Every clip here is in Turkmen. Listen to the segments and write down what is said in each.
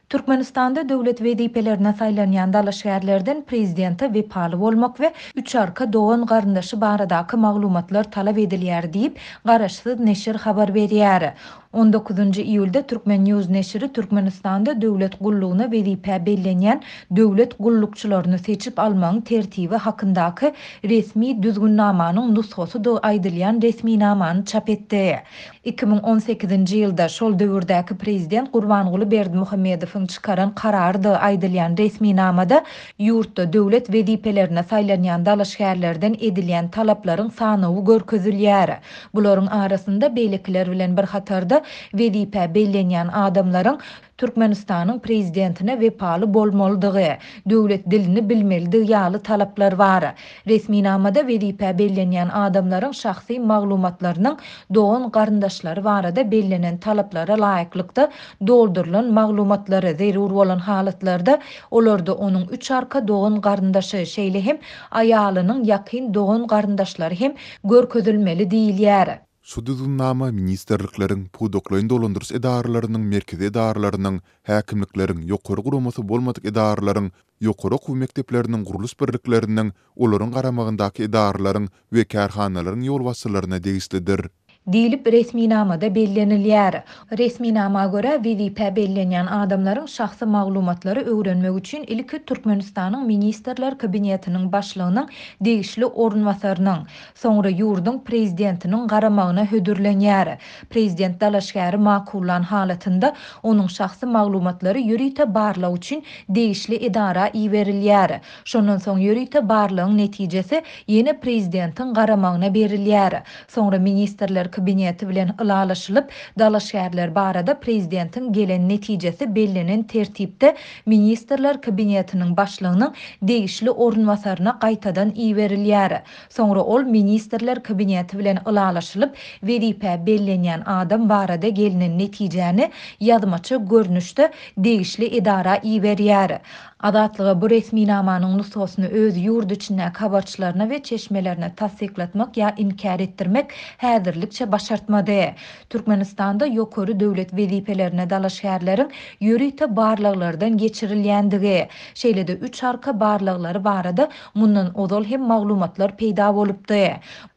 Türkmenistanda döwlet wezipelerine saýlanýan dalaşgärlerden prezidente wepaly bolmak we üç arka dogan-garyndaşy baradaky maglumatlar talap edilýär diýip, garaşsyz neşir habar berýär. On dokuzynjy iýulda Turkmen. News neşiri Türkmenistanda döwlet gullugyna wezipä bellenýän döwlet gullukçylaryny seçip almagyň tertibi hakyndaky resmi düzgünnamanyň nusgasydygy aýdylýan resminamany çap etdi. 2018-nji ýylda şol döwürdäki prezident Gurbanguly Berdimuhamedowyň çykaran kararydygy aýdylýan resminamada ýurtda döwlet wezipelerine saýlanýan dalaşgärlerden edilýän talaplaryň sanawy görkezilýär. Bularyň arasynda beýlekiler bilen bir hatarda wezipä bellenýän adamlaryň Türkmenistanyň Prezidentine wepaly bolmalydygy, döwlet dilini bilmelidigi ýaly talaplar bar. Resminamada wezipä bellenýän adamlaryň şahsy maglumatlarynyň dogan-garyndaşlary barada bellenen talaplara laýyklykda doldurylan maglumatlary, zerur bolan halatlarda olarda onuň üç arka dogan-garyndaşy, şeýle hem aýalynyň ýakyn dogan-garyndaşlary hem görkezilmeli diýilýär. Şu Düzgünnama ministrlikleriň, pudaklaýyn dolandyryş edaralarynyň merkezi edaralarynyň, häkimlikleriň, ýokary guramasy bolmadyk edaralaryň, ýokary okuw mekdepleriniň gurluş birlikleriniň, olaryň garamagyndaky edaralaryň we kärhanalaryň ýolbaşçylaryna degişlidir. Diýlip, resminamada bellenilýär. Resminama görä, wezipä bellenýän adamlaryň şahsy maglumatlary öwrenmek üçin ilki Türkmenistanyň Ministrler Kabinetiniň Başlygynyň degişli orunbasarynyň, Soňra ýurduň Prezidentiniň garamagyna hödürlenýär. Prezident dalaşgäri makullan halatynda, onuň şahsy maglumatlary ýörite barlag üçin degişli edara iberilýär. Şondan soň ýörite barlagyň netijesi ýene Prezidentiň garamagyna berilýär. Soňra Ministrler Kabineti bilen ylalaşylyp, dalaşgärler barada Prezidentiň gelen netijesi bellenen tertipde Ministrler Kabinetiniň Başlygynyň degişli orunbasaryna gaýtadan iberilýär. Soňra ol Ministrler Kabineti bilen ylalaşylyp, wezipä bellenýän adam barada gelnen netijäni ýazmaça görnüşde degişli edara iberýär. Azatlyga bu resminamanyň nusgasyny öz ýurt içindäki habarçylaryna we çeşmelerine tassyklatmak ýa inkär etdirmek häzirlikçe başartmady. Türkmenistanda ýokary döwlet wezipelerine dalaşgärleriň ýörite barlaglardan geçirilýändigi, şeýle-de üç arka barlaglary barada Mundan ozal hem maglumatlar peýda bolupdy.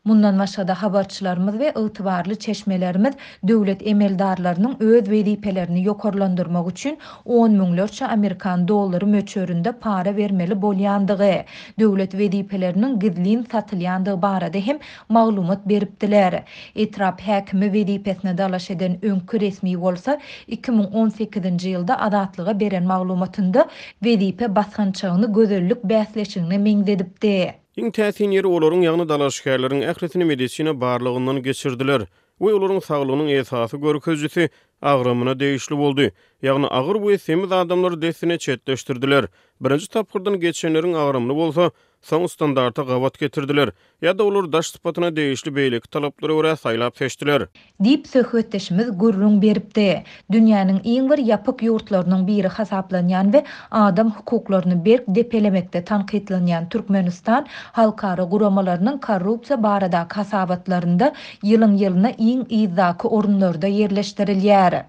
Mundan başga-da habarçylarymyz we ygtybarly çeşmelerimiz döwlet emeldarlarynyň öz wezipelerini ýokarlandyrmak üçin on müňlerçe amerikan dollary möçberinde para bermeli bolýandygy, döwlet wezipeleriniň gizlin satylýandygy barada hem maglumat beripdiler. Etrap häkimi wezipesine dalaş eden öňki resmi bolsa 2018-nji ýylda Azatlyga beren maglumatynda wezipe basgançagyny gözellik bäsleşigine meňzedipdi. Iň täsin ýeri olaryň, ýagny dalaşgärleriň ählisini medisina barlagyndan geçirdiler we olaryň saglygynyň esasy görkezijisi agramyna degişli boldy. Ýagny agyr we semiz adamlary dessine çetleşdirdiler. Birinji tapgyrdan geçenleriň agramyny bolsa soň standarta gabat getirdiler ýa-da olary daş sypatyna degişli beýleki talaplara görä saýlap-seçdiler. Diýip, söhbetdeşimiz gürrüň beripdi. Dünýäniň iň bir ýapyk ýurtlarynyň biri hasaplanýan we adam hukuklaryny berk depelemekde tankytlanýan Türkmenistan halkara guramalarynyň korrupsiýa baradaky hasabatlarynda ýylyň-ýylyna iň yzdaky orunlarda ýerleşdirilýär.